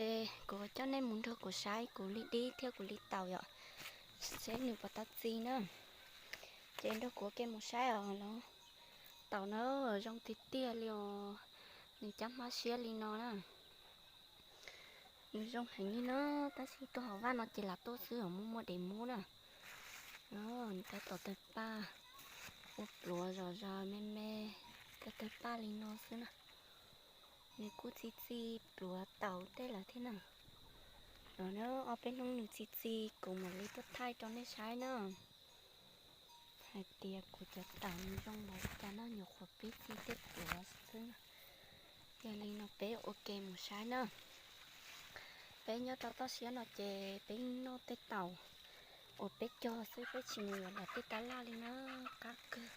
Kuv coj nej mus nrog kuv saib kuv li dib thiab kuv li taum yom, seb nws puas tau txi na. Ces nrog kuv ua ke mus saib os los. Taum na zoo tiag tiag li os, nws cab hmab siab li no na. Nws zoo heev li na, tab sis tuaj hauv vaj no ces lam tuaj xwb os, muaj muaj dev mub na. Nws tab tom tawg paj, ua pluav zom zaws me me, tawg tawg paj li no xwb na. Nws kuj txi txi pluav taum tej lawm thiab na. Los na, ob peb hnub nws txi txi kuv mam li tuaj thaij rau nej saib na, hais tias kuv cov taum nws zoo npaum li cas no, nyuam qhuav pib txi tej pluav xwb na. Yog li no peb ua ke mus saib na. Peb nyob rau toj siab no ces peb noj tej taum uas peb cog xwb, peb tsis mus yuav nram tej tab laj li na, qab kawg.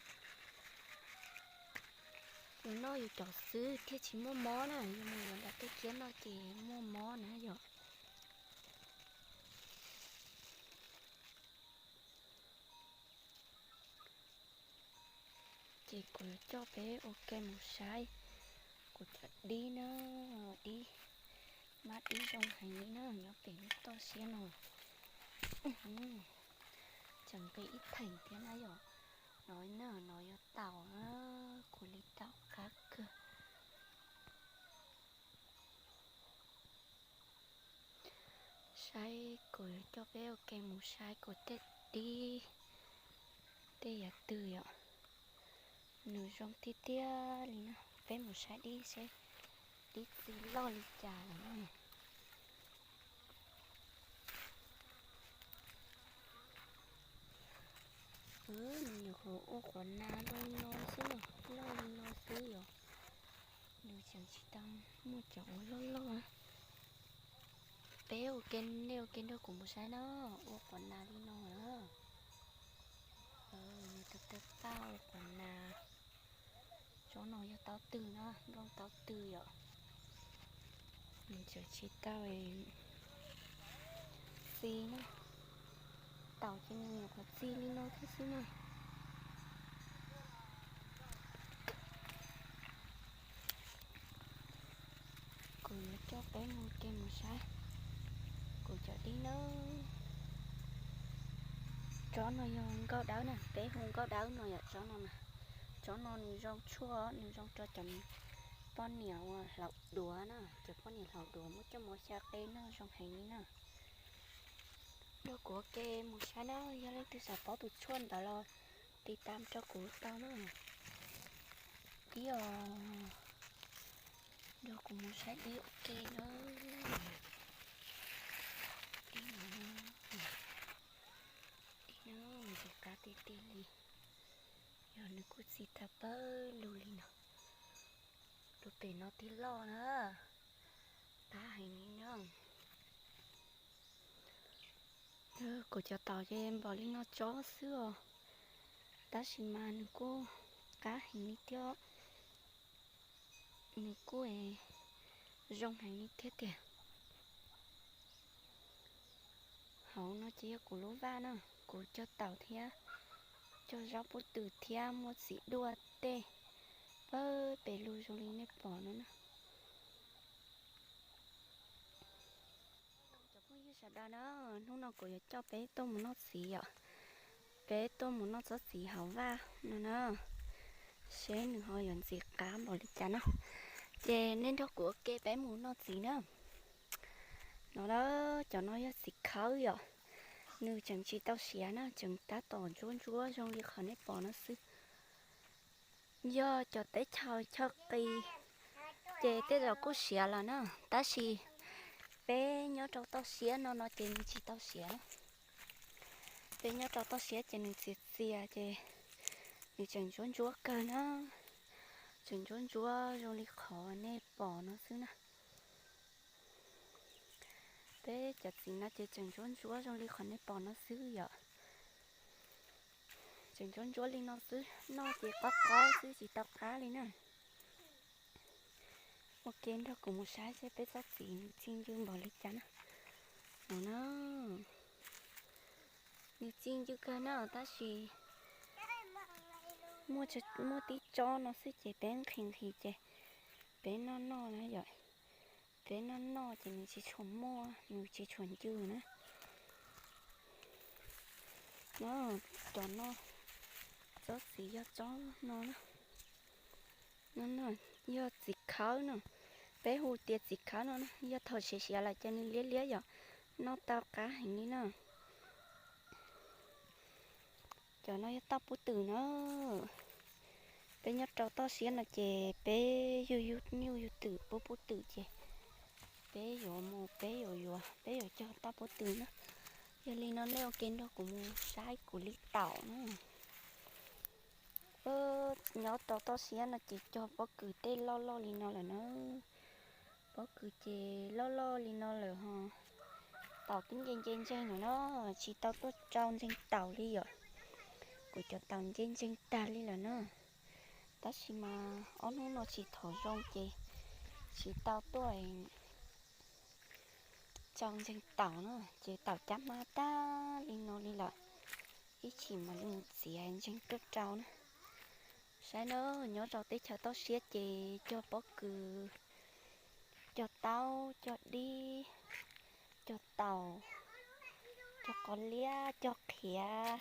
Yus noj yus cov xwb thiaj tsis muaj mob na, yus mus yuav nram tej kiab noj ces muaj mob na yom. Ces kuv yuav coj peb ua ke mus saib kuv cov dib na, dib, mab dib zoo heev li na, nyob pem lub toj siab no. Tseem nqis ib theem thiab na yom. No na, no yog taum na, kuv li taum qab kawg. Saib, kuv yuav coj peb ua ke mus saib kuv tej dib, tej yav twg yom. Nws zoo tiag tiag li na, peb mus saib dib seb dib txi loj li cas lawm na. Nws nyuam qhuav ua quav nas zoo li no xwb, loj li no xwb yom. Nws tseem tsis tau muaj cov uas loj loj. Peb ua ke, nej ua ke nrog kuv mus saib na, ua quav nas li no na. Nws tawg tawg paj ua quav nas. Tsob no yog taub twg na, nplooj taub twg yom. Nws tseem tsis tau txi na. Taum ces nws nyuam qhuav txi li no thiab xwb na. Kuv yuav coj peb mus ke mus saib kuv cov dib na. Tsob no yog nkauj dawb na, peb hu nkauj dawb no yom, tsob no na. Tsob no nws zoo tshuaj, nws zoo rau cov poj niam uas hlaum duav na, cov poj niam hlaum duav muab coj mus xyaw qe noj zoo heev li na. Nrog kuv ua ke mus saib na, yog leej twg xav paub tus tshuaj ntawd los tiv tam rau kuv tau na. Dib os, nrog kuv mus saib dib ua ke na. Dib no, dib no, ntxim qab tiag tiag li. Yog nws kuj txi tag pawg lug li no. Lub pem no tib loj na, qab heev li na. Kuv cov taum ces npaum li no tsob xwb os, tab sis mas nws kuj qab heev li thiab, nws kuj zoo heev li thiab tiag. Hauv no ces yog kuv lub vaj na, kuv cog taum thiab cog zaub pub tw thiab muaj txiv duaj tej pawg pes lug zoo li nej pom no na. Cov phooj ywg sawv daws na, hnub no kuv yuav coj peb tuaj mus noj txiv yom. Peb tuaj mus noj tsob txiv hauv vaj no na, seb nws ho yuav ntxim qab npaum li cas na. Ces nej nrog kuv ua ke peb mus noj txiv na. No na, cov no yog txiv khawb yom, nws tseem tsis tau siav na, tseem tab tom ntsuab ntsuab zoo li qhov nej pom no xwb. Yog cov teb chaws chaw qis ces tej zaum kuj siav lawm na, tab sis peb nyob rau toj siab no no ces nws tsis tau siav. Peb nyob rau toj siab ces nws txias txias ces nws tseem ntsuab ntsuab kawg na, tseem ntsuab ntsuab zoo li qhov nej pom no xwb na. Peb cov txiv no ces tseem ntsuab ntsuab zoo li qhov nej pom no xwb yom. Tseem ntsuab ntsuab li no xwb, noj ces qob qob xwb tsis tau qab li na. Ua ke nrog kuv mus saib seb peb tsob txiv nws txi ncw npaum li cas na. No na, nws txi ncw kawg na tab sis muaj tib tsob no xwb ces peb nqhis nqhis ces peb noj noj na yom. Peb noj noj ces nws tsis tshua muaj, nws tsis tshua ncw na. No, cov no, tsob txiv yog tsob no na. No, yog txiv khawb no. Peb hu tias txiv khawb no na, yog thaum siav siav lawm ces nws liab liab yom, noj tau qab heev li na. Cov no yog toj pub twm na. Peb nyob rau toj siab no ces peb yug yug nyuj yug twm pub pub twm ces peb yuav mus, peb yuav yuav, peb yuav cog toj pub twm na. Yog li no nej ua ke nrog kuv mus saib kuv li taum na. Nyob rau toj siab no ces cog pob kws tej loj loj li no lawm na. Pob kws ces loj loj li no lawm ho. Taum twb nce nce ntseeg lawm na, tsis tau tuaj tsau ntseeg taum li yom. Kuv cov taum nce ntseeg tag li lawm na. Tab sis mas ob hnub no tsis thov zoo ces tsis tau tuaj tsau ntseeg taum na, ces taum cab hmab tag li no li lawm. Ib chim mam li mus txiav ntseeg tuaj rau na. Saib na, nyob rau teb chaws toj siab ces cog pob kws, cog taub, cog dib, cog taum, cog qos liab, cog qhiav,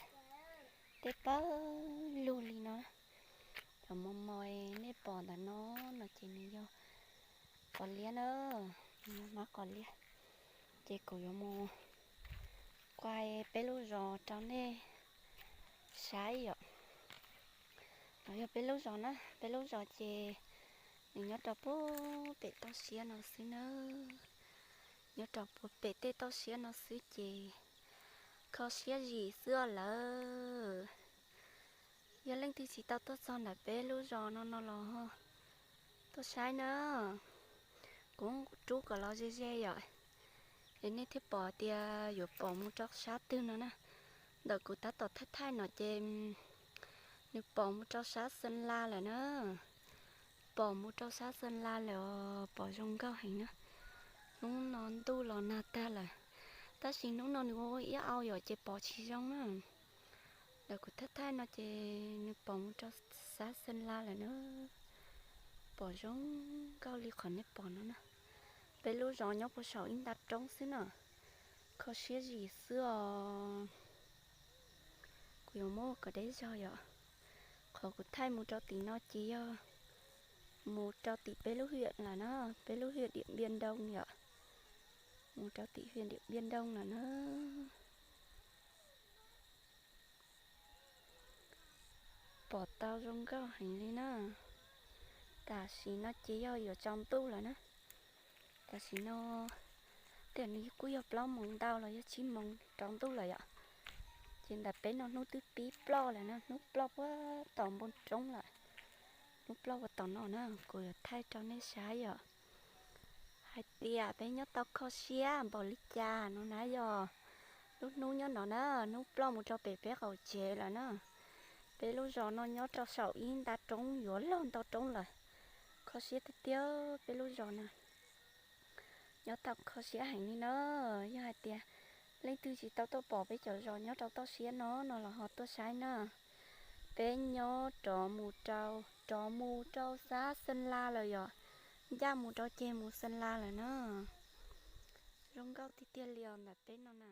tej pawg lug li no. Cov mos mos nej pom ntawm no, no ces nws yog qos liab na, nws yog hmab qos liab. Ces kuv yuav mus quaj peb lub zos rau nej saib yom. No yog peb lub zos na, peb lub zos ces nws nyob rau puag pem toj siab no xwb na. Nyob rau puag pem tej toj siab no xwb ces kho siab zim xwb os lawm. Yog leej twg tsis tau tuaj txog ntawm peb lub zos no no los tuaj saib na. Kuv rub kom los ze ze yom, es nej thiaj pom tias yuav pom mus rau sab twg no na. Ntawm kuv tab tom thaij thaij no ces nws pom mus rau sab Xeem Las lawm na. Pom mus rau sab Xeem Las lawm os, pom zoo nkauj heev na. Hnub no ntuj los nag tag lawm, tab sis hnub no nws ua ua ib au yom ces pom tsis zoo na. Ntawm kuv thaij thaij no ces nws pom mus rau sab Xeem Las lawm na. Pom zoo nkauj li qhov nej pom no na. Peb lub zos nyob puag saum ib nta roob xwb na. Kho siab zim xwb os. Kuv yuav muab kom deb zog yom. Qhov kuv thaij mus rau tim no ces yog mus rau tim peb lub hiam lawm na, peb lub hiam Diam Npiam Ntoo yom. Mus rau tim hiam Diam Npiam Ntoo lawm na. Pom tau zoo nkauj heev li na. Tam sim no ces yog yuav tsaus ntuj lawm na. Tam sim no tiam nws kuj yog plaub moos ntau los yog tsib moos rau ntuj lawm yom. Ces ntawm peb no hnub twb pib ploj lawm na, hnub ploj puag tom npoo roob lawm. Hnub ploj puag tom no na, kuv yuav thaij rau nej saib yom. Hais tias peb nyob tau kho siab npaum li cas no na yog lub hnub nyob no na, hnub ploj mus rau pem peb qaum tsev lawm na. Peb lub zos no nyob rau saum ib nta roob yuav luag ntau roob lawm. Kho siab tiag tiag peb lub zos na. Nyob tau kho siab heev li na. Yog hais tias leej twg tsis tau tuaj pom peb cov zos nyob rau toj siab no no los ho tuaj saib na. Peb nyob rov mus rau, rov mus rau sab Xeem Las lawm yom. Ncaj mus rau ceg mus Xeem Las lawm na. Zoo nkauj tiag tiag li os ntawm peb no na.